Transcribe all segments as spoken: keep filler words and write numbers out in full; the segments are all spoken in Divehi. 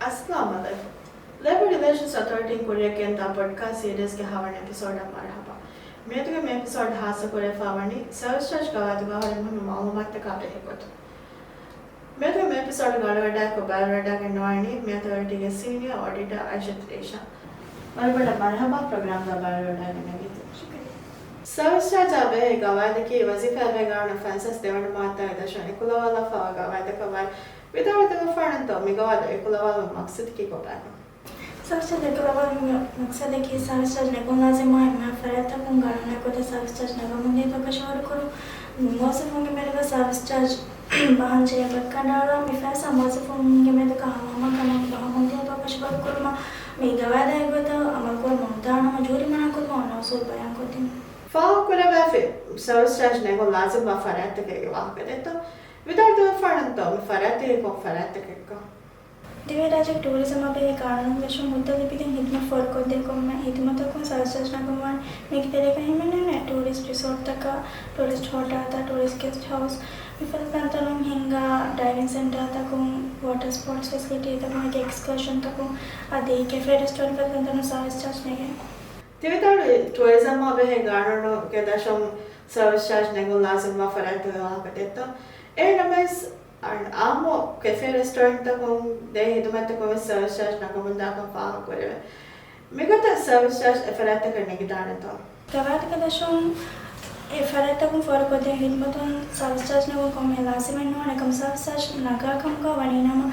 އައްސަލާމު ޢަލައިކުމް. ލޭބަރ ރިލޭޝަންސް އޮތޯރިޓީން ކުރިއަށް ގެންދާ ޕޮޑްކާސްޓް ސީރީޒްގެ ހަވަނަ އެޕިސޯޑަށް މަރުޙަބާ. މިއަދުގެ މި އެޕިސޯޑް ޚާއްޞަކުރެވިފާވަނީ ސަރވިސް ޗާޖް ގަވާއިދުގެ އަހަރެން މުހިންމު މަޢުލޫމާތުތަކާ ބެހޭ ގޮތުން. މިއަދުގެ މި އެޕިސޯޑުގެ އަޅުގަޑާއެކު ބައިވެރިވެވަޑައިގެންނަވާނީ މި އޮތޯރިޓީގެ ސީނިއަރ އޮޑިޓަރ އައިޝަތު ރީޝާ. ވަރަށް ބޮޑަށް މަރުޙަބާ ޕްރޮގްރާމްގަ ބައިވެރިވެވަޑައިގެންނެވީތީ. ޝުކުރިއްޔާ. ސަރވިސް ޗާޖާ ބެހޭ ގަވާއިދަކީ ވަޒީފާއެއް ގާނުން ފަންސާސް ދެވަނަ މާއްދާގެ ދަށުން އެކުލަވާލާފައިވާ ގަވާއިދަކަށްވާއި، ވިދާޅުވެދެއްވާފާނަންތޯ މި ގަވާއިދު އެކުލަވާލުމުގެ މަޤްޞަދަކީ ކޮބާކަން؟ ސަރވިސް ޗާޖް އެކުލަވާލުމުގެ މަޤްޞަދަކީ ސަރވިސް ޗާޖް ނެގުން ލާޒިމާ އެންމެހާ ފަރާތްތަކުން ގާނޫނާ ގޮތަށް ސަރވިސް ޗާޖް ނަގަމުންދިޔަތޯ ކަށަވަރުކުރުން، މުވައްޒަފުންގެ މެދުގަ ސަރވިސް ޗާޖް ބަހަން ޖެހޭ ގޮތް ކަނޑައަޅާ، މި ފައިސާ މުވައްޒަފުންގެ މެދުގަ ހަމަހަމަ ކަމަށް ބަހަމުންދިޔަތޯ ކަށަވަރުކުރުމަށް މި ގަވާއިދާ އެއްގޮތަށް އަމަލުކުރަމުން ނުދާނަމަ ޖޫރިމަނާ ކުރުމަށް އޮންނަ އުސޫލު ބަޔާންކޮށްދިން. ފާހަގަކުރެވޭފި ސަރވިސް ޗާޖް ނެގުން ލާޒިމްވާ ފަރާތްތަކެއްގެ ވާހަކަ ދޭތޯ؟ ވިދާޅުވެދެއްވާފާނަންތޯ މި ފަރާތްތަކީ ކޮން ފަރާތްތަކެއްކަން؟ ދިވެހިރާއްޖޭގެ ޓޫރިޒަމާ ބެހޭ ގާނޫނުގެ ދަށުން މުއްދަތު ލިބިގެން ހިދުމަތް ފޯރުކޮށްދޭ ކޮންމެ ހިދުމަތަކުން ސަރވިސް ޗާޖް ނަގަންވާނެ. މީގެ ތެރޭގަ ހިމެނޭނެ ޓޫރިސްޓް ރިސޯޓްތަކަށް، ޓޫރިސްޓް ހޯޓަލްތައް، ޓޫރިސްޓް ގެސްޓް ހައުސް، މިފަދަ ތަންތަނުން ހިންގާ ޑައިވިން ސެންޓާތަކުން، ވޯޓަރ ސްޕޯޓްސް ފެސިލިޓީތަކުން، އެކްސްކަރޝަންތަކުން އަދި ކެފޭ ރެސްޓޯރެންޓް ފަދަ ތަންތަނުން ސަރވިސް ޗާޖް ނެގޭ. ތި ވިދާޅުވި ޓޫރިޒަމާ ބެހޭ ގާނޫނުގެ ދަށުން ސަރވިސް ޗާޖް ނެގުން ލާޒިމްވާ ފަރާތްތަކުގެ ވާހަކަ ދޭތޯ؟ އެހެންނަމަވެސް، އާއްމު ކެފޭ ރެސްޓޯރެންޓްތަކުން ދޭ ހިދުމަތްތަކުން ވެސް ސަރވިސް ޗާޖް ނަގަމުންދާކަން ފާހަގަކުރެވޭ. މިގޮތަށް ސަރވިސް ޗާޖް އެފަރާތްތަކަށް ނެގިދާނެތޯ؟ ގަވާއިދުގެ ދަށުން އެ ފަރާތްތަކުން ފޯރުކޮށްދޭ ހިދުމަތުން ސަރވިސް ޗާޖް ނެގުން ކޮންމެ ލާޒިމެއް ނުވާނެ. އެކަމު ސަރވިސް ޗާޖް ނަގާ ކަމުގަ ވަނީނަމަ،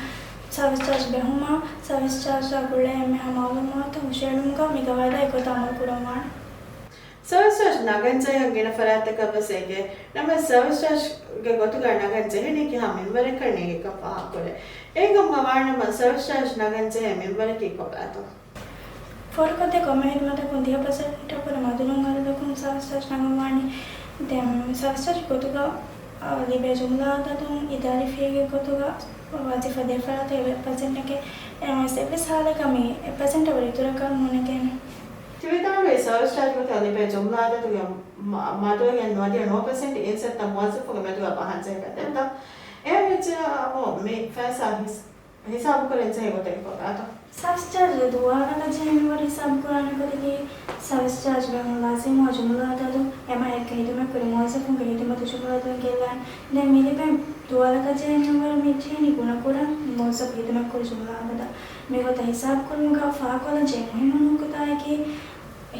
ސަރވިސް ޗާޖް ބެހުމާ، ސަރވިސް ޗާޖާ ގުޅޭ އެންމެހާ މައުލޫމާތު ހުށައެޅުމުގަ މި ގަވާއިދާ އެގޮތަށް އަމަލު ކުރަންވާނެ. ސަރވިސް ޗާޖް ނަގަންޖެހޭ ގިނަ ފަރާތްތަކެއް ވެސް އެނގޭ. ނަމަވެސް ސަރވިސް ޗާޖްގެ ގޮތުގަ ނަގަން ޖެހެނީ ކިހާ މިންވަރެއްކަން ނޭނގިކަން ފާހަގަކުރޭ. އެހެންކަމުގަ ވާނަމަ ސަރވިސް ޗާޖް ނަގަން ޖެހޭ މިންވަރަކީ ކޮބާތޯ؟ ފޯރުކޮށްދޭ ކޮންމެ ހިދުމަތަކުން ދިހަ ޕަސެންޓަށްވުރެ މަދުލުން އަދަދަކުން ސަރވިސް ޗާޖް ނަގަންވާނީ. ދެން ސަރވިސް ޗާޖް ގޮތުގަ، އަ، ލިބޭ ޖުމްލަ އަދަދުން އިދާރީ ފީގެ ގޮތުގަ ވަޒީފާ ދޭ ފަރާތުގެ އެއް ޕަސެންޓެކޭ. އެހެންވެސް އެއްވެސް ހާލެއްގަ މި އެއް ޕަސެންޓަށްވުރެ އިތުރަކަށް ނުނެގޭނެ. ތި ވިދާޅުވީ ސަރވިސް ޗާޖް ގޮތަށް ލިބޭ ޖުމްލަ އަދަދުގެ މަ-، މަދުވެގެން ނުވަދިޔަ ނުވަ ޕަސެންޓް އިންސެއްތަ މުވައްޒަފުންގެ މެދުގަ ބަހަން ޖެހިގަތެއްތަ؟ އެހެން ވެއްޖެއްޔާ މި ފައިސާ ހިސް-، ހިސާބުކުރަން ޖެހޭ ގޮތެއް ކޮބާތޯ؟ ސަރވިސް ޗާޖް ދުވާލަކަށް ޖެހޭ މިންވަރު ހިސާބުކުރާނެ ގޮތަކީ، ސަރވިސް ޗާޖް ބެހުނު ލާޒިމު ޖުމްލަ އަދަދު، އެމަ އެއްގަ ހިދުމަތްކުރި މުވައްޒަފުންގެ ހިދުމަތު ޖުމްލަ އަދަދުން ގެއްލާނެ. ދެން މި ލިބޭ ދުވާލަކަށް ޖެހޭ މިންވަރު މި ޖެހެނީ ގުނަކުރަން މުވައްޒަފު ހިދުމަތްކުރި ޖުމްލަ އަދަދަށް. މިގޮތަށް ހިސާބުކުރުމުގަ ފާހަގަކޮށްލަން ޖެހޭ މުހިންމު ނުކުތާއަކީ،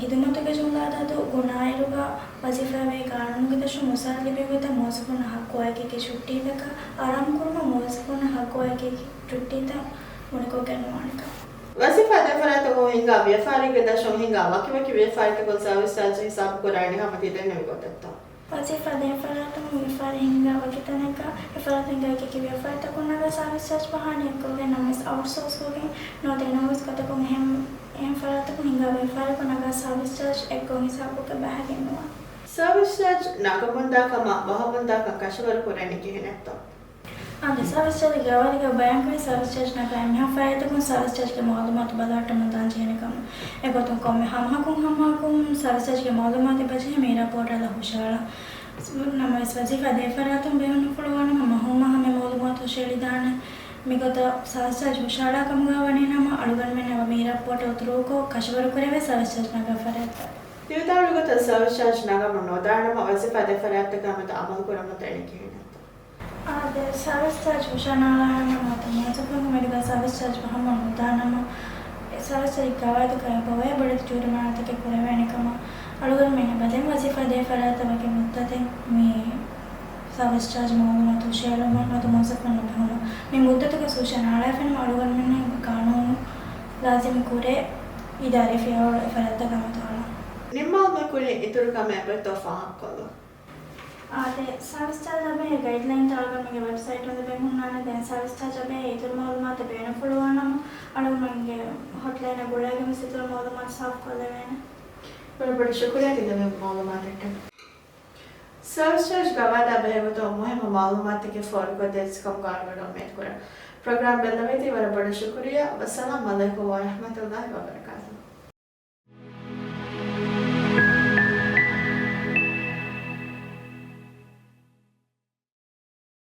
ހިދުމަތުގެ ޖުމްލަ އަދަދު ގުނާއިރުގަ ވަޒީފާއެއް ގާނޫނުގެ ދަށުން މުސާރަ ލިބޭ ގޮތަށް މުވައްޒަފުންނަށް ޙައްޤުވާ އެކި އެކި ޗުއްޓީތަކަށް އަރާމުކުރުމަށް މުވައްޒަފުންނަށް ޙައްޤުވާ އެކި އެކި ޗުއްޓީތައް މުނިކޮށްގެން ނުވާނެކަން. ވަޒީފާ ދޭ ފަރާތަކުން ހިންގާ ވިޔަފާރީގެ ދަށުން ހިންގާ ވަކިވަކި ވިޔަފާރިތަކުން ސަރވިސް ޗާޖް ހިސާބުކުރާނީ ހަމަ ތި ދެންނެވި ގޮތަށްތޯ؟ ވަޒީފާ ދޭ ފަރާތުން ވިޔަފާރި ހިންގާ ވަކި ތަނެއްގަ އެ ފަރާތުން ހިންގާ އެކި އެކި ވިޔަފާރިތަކުން ނަގާ ސަރވިސް ޗާޖް ބަހާނީ އެއްކޮށްގެން. ނަމަވެސް އައުޓްސޯސްކޮށްގެން ނުވަތަ އެންއޯއެސް ގޮތަކުން އެހެން، އެހެން ފަރާތަކުން ހިންގާ ވިޔަފާރިއަކުން ނަގާ ސަރވިސް ޗާޖް އެއްކޮށް ހިސާބުކޮށްގެން ބަހައިގެން ނުވާނެ. ސަރވިސް ޗާޖް ނަގަމުންދާ ކަމާ ބަހަމުންދާ ކަން ކަށަވަރު ކުރަނީ ކިހިނެއްތޯ؟ އާދެ، ސަރވިސް ޗާޖްގެ ގަވާއިދުގަ ބަޔާންކުރީ ސަރވިސް ޗާޖް ނަގާ އެންމެހާ ފަރާތްތަކުން ސަރވިސް ޗާޖްގެ މައުލޫމާތު ބަލަހައްޓަމުން ދާން ޖެހޭނެ ކަމަށް. އެގޮތުން ކޮންމެ ހަމަހަކުން ހަމަހަކުން ސަރވިސް ޗާޖްގެ މައުލޫމާތު އެބަޖެހޭ މީރާ ޕޯޓަލަށް ހުށަހަޅަން. ނަމަވެސް ވަޒީފާ ދޭ ފަރާތުން ބޭނުންފުޅުވާނަމަ ހަމަ ހަމަ މައުލޫމާތު ހުށަހެޅިދާނެ. މިގޮތަށް ސަރވިސް ޗާޖް ހުށަހަޅާ ކަމުގަ ވަނީނަމަ އަޅުގަނޑުމެންނަށް މީރާ ޕޯޓަލް ތުރޫކޮށް ކަށަވަރު ކުރެވޭ ސަރވިސް ޗާޖް ނަގާ ފަރާތްތައް. ތި ވިދާޅުވި ގޮތަށް ސަރވިސް ޗާޖް ނަގަމުން ނުދާނަމަ ވަޒީފާ ދޭ ފަރާތްތަކާ މެދު އަމަލު ކުރަމުން ދަނީ ކިހިނެއްތޯ؟ އާދެ، ސަރވިސް ޗާޖް ހުށަނާޅާނަމަ ނުވަތަ މުވައްޒަފުންގެ މެދުގަ ސަރވިސް ޗާޖް ބަހަމުން ނުދާނަމަ، އެ ސަރވިސް ޗާޖް ގަވާއިދުގައި އެބައޮވޭ ބޮޑެތި ޖޫރިމަނާތަކެއް ކުރެވޭނެ ކަމަށް އަޅުގަނޑުމެން އެބަދޭން. ވަޒީފާ ދޭ ފަރާތަށް ވަކި މުއްދަތެއް މި ސަރވިސް ޗާޖް މައުލޫމާތު ހުށަހެޅުމަށް ނުވަތަ މުވައްޒަފުން ނުބެހުމަށް މި މުއްދަތުގަ ހުށަނާޅާފިނަމަ އަޅުގަނޑުމެންނަށް ގާނޫނު ލާޒިމު ކުރޭ އިދާރީ ފިޔަވަޅު އެ ފަރާތްތަކާ މަތާލާ. ނިންމާލުމެއް ކުރިން އިތުރު ކަމެއް އެބައޮތްތޯ ފާހަގަކޮށްލަ. އާދެ، ސަރވިސް ޗާޖާ ބެހޭ ގައިޑްލައިންތައް އަޅުގަނޑުމެންގެ ވެބްސައިޓުން ލިބެން ހުންނާނެ. ދެން ސަރވިސް ޗާޖާ ބެހޭ އިތުރު މައުލޫމާތެއް ބޭނުންފުޅުވާނަމަ، އަޅުގަނޑުމެންގެ ހޮޓްލައިނަށް ގުޅައިގެން ވެސް އިތުރު މައުލޫމާތު ސާފުކޮށްލެވޭނެ. ވަރަށް ބޮޑަށް ޝުކުރިއްޔާ ތި ދެއްވި މައުލޫމާތަށްޓަކައި. ސާވިސް ޗާޖް ގަވާއިދާ ބެހޭގޮތުން މުހިއްމު މައުލޫމާތުތަކެއް ފޯރުކޮށްދޭތި ކަމުގައި ވަރަށް ބޮޑަށް އުއްމީދުކުރަން. ޕްރޮގްރާމް ބެއްލެވޭތީ ވަރަށް ބޮޑަށް ޝުކުރިއްޔާ. ވައްސަލާމް ޢަލައިކުމް ވަރަޙްމަތުﷲި ވަބަރަކާތުހު.